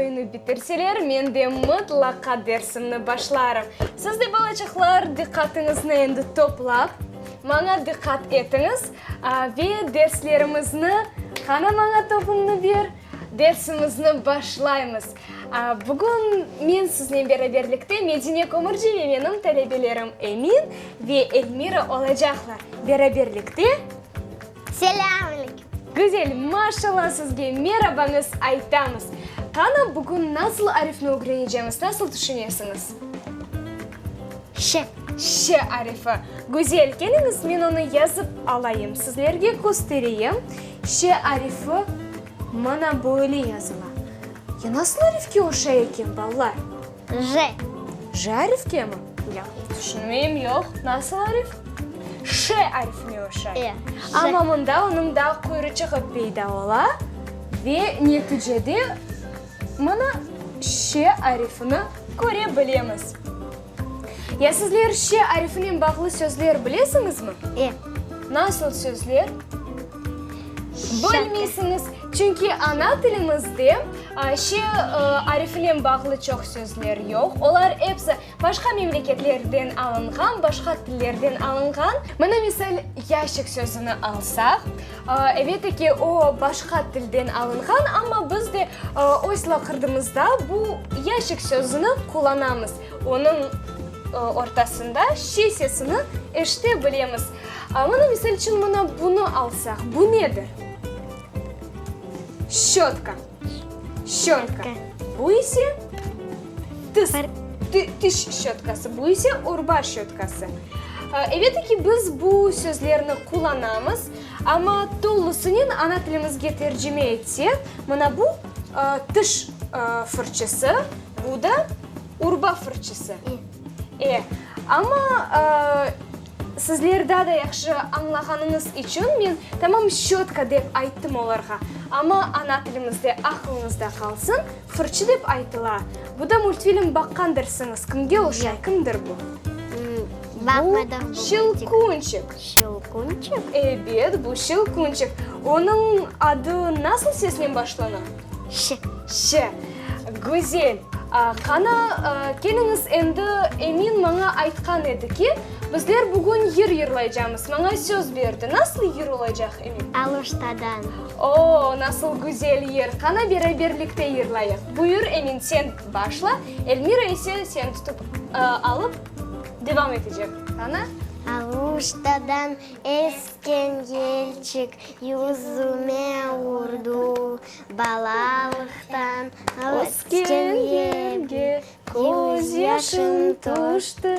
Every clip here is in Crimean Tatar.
soyunı bitirseler, men de mıtlaqa dersimni başlarım. Siz de, balaçıqlar, diqqatıñıznı endi toplap, maña diqqat etiñiz ve derslerimizni, qana maña topumnı ber, dersimizni başlaymız. Bugün men siznen beraberlikte Medine Kömürci ve menim talebelerim Emin ve Elmira olacaqlar. Beraberlikte. Selâm aleyküm. Güzel, maşallah sizge, merabañız aytamız. Qana, bugün nasıl arifni ögrenecemiz, nasıl tüşünesiñiz? Ş. Ş arifi. Güzel, keliñiz, men onı yazıp alayım, sizlerge köstereyim. Ş arifi mına böyle yazıla. Ya nasıl arifke oşay eken, balalar? J. J arifkemi? Yoq. Tüşünmeyim, yoq. Nasıl arif? Ş arifine oşay. E, Ş. Amma mında onıñ daa quyruçığı peyda ola ve neticede mına Ş arifini köre bilemiz. Ya sizler Ş arifinen bağlı sözler bilesiñizmi? E. Nasıl sözler? Bilmeysiñiz, çünki ana tilimizde Ş arifinen bağlı çoq sözler yoq. Olar episi başqa memleketlerden alınğan, başqa tillerden alınğan. Mına, misal, yaşik sözüni alsaq, elbette ki, o başqa tilden alınğan, amma biz de öz laqırdımızda bu yaşik sözüni qullanamız. Onıñ ortasında ş sesini eşite bilemiz. Mına, misal içün, mına bunı alsaq, bu nedir? Şçötka. Şçötka. Bu ise tıs, tiş şçötkası, bu ise urba şçötkası. Elbette ki, biz bu sözlerni qullanamız, amma tolusınen ana tilimizge tercime etsek, mına bu tiş fırçısı, bu da urba fırçısı. E, amma sizler daa da yahşı añlağanıñız içün men tamam şçötka dep ayttım olarğa. Amma ana tilimizde aqlıñızda qalsın, fırçı dep aytıla. Bu da multfilm baqqandırsıñız, kimge oşay, kimdir bu? Baqmadım. Bu Şelkunçik. Şelkunçik? Ebet, bu Şelkunçik. Onıñ adı nasıl sesnen başlana? Ş. Ş. Güzel. Qana, keliñiz endi, Emin maña aytqan edi ki, bizler bugün yır yırlaycamız. Maña söz berdi. Nasıl yır olacaq, Emin? Aluştadan. O, nasıl güzel yır! Qana, beraberlikte yırlayıq. Buyur, Emin, sen başla, Elmira ise seni tutıp alıp devam etecek. Qana? Aluştadan esken yelçik yüzüme urdu. Balalıqtan ösken yerge közyaşım tüşti.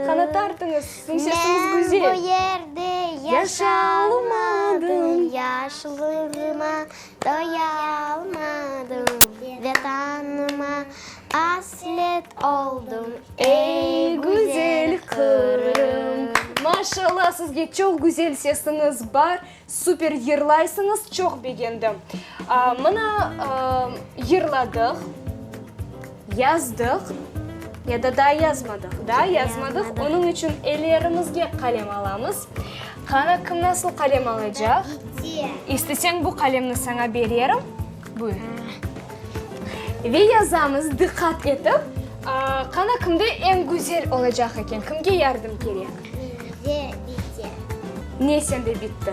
Qana tartıñız, siziñ sesiñiz güzel. Men bu yerde yaşalmadım, Yaşlığıma toyalmadım, Vetanıma asret oldım, Ey, güzel Qırım. Maşallah sizge, çoq güzel sesiñiz bar. Super yırlaysıñız, çoq begendim. Mına, yırladıq, yazdıq ya da daa yazmadıq? Daa yazmadıq, onıñ içün ellerimizge qalem alamız. Qana, kim nasıl qalem alacaq? İsteseñ, bu qalemni saña bererim. Buyur. Ve yazamız, diqqat etip, qana, kimde eñ güzel olacaq eken, kimge yardım kerek? Mende bitti. Ne sende bitti?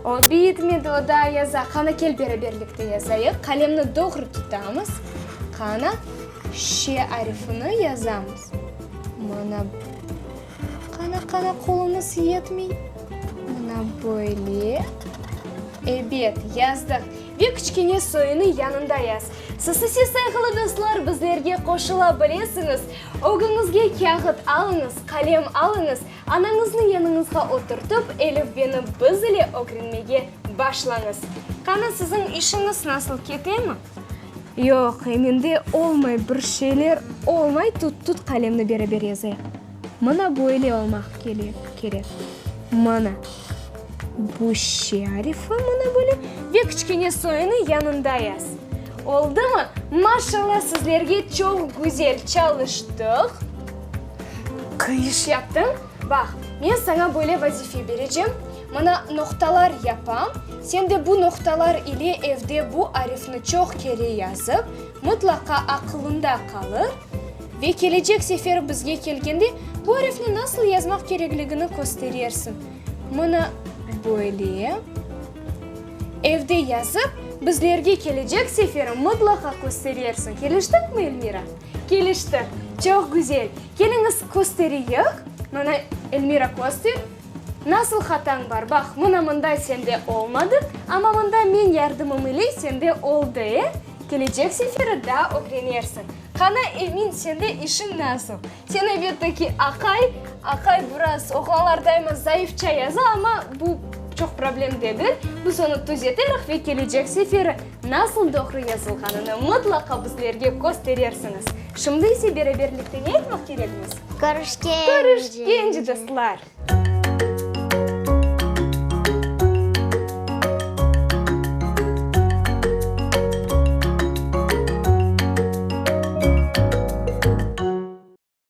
O, bitmedi, o daa yaza. Qana, kel beraberlikte yazayıq. Qalemni doğru tutamız. Qana, Ş arifini yazamız. Mana, qana, qana, qolumız yetmey. Mına böyle. Ebet, yazdıq. Ve kiçkene soyunı yanında yaz. Siz ise, sayğılı dostlar, bizlerge qoşula bilesiñiz. Ögüñizge kâğıt alıñız, qalem alıñız, anañıznı yanıñızğa oturtıp, elifbeni biz ile ögrenmege başlañız. Qani, siziñ işiñiz nasıl, ketemi? Yoq, eminde olmay, bir şeyler olmay, tut, tut qalemni beraber yazayıq. Mına böyle olmaq kerek, mına. Bu Ş arifi mına böyle ve kiçkene soyunı yanında yaz. Oldımı? Maşallah sizlerge çoq güzel çalıştıq. Qıyış yaptıñ. Baq, men saña böyle vazife berecem. Mına noqtalar yapam, sen de bu noqtalar ile evde bu arifni çoq kere yazıp, mıtlaqa aqılında qalır ve kelecek sefer bizge kelgende bu arifni nasıl yazmaq kerekligini kösterersiñ. Mına böyle. Evde yazıp, bizlerge kelecek seferi mıtlaqa kösterersiñ. Keliştikmi, Elmira? Keliştik. Çoq güzel. Keliñiz, köstereyik. Mına, Elmira, köster. Nasıl hatañ bar? Baq, mına mında sende olmadı, amma mında men yardımım ile sende oldı, e? Kelecek seferi daa ögrenersiñ. Qana, Emin, sende işiñ nasıl? Sen, elbette ki, aqay, aqay biraz oğlanlar daima zayıfça yaza, amma bu çoq problem degil. Biz onı tüzeteriq ve kelecek seferi nasıl doğru yazılğanını mıtlaqa bizlerge kösterersiñiz. Şimdi ise beraberlikte ne aytmaq kerekmiz? Körüşkence! Körüşkence, dostlar!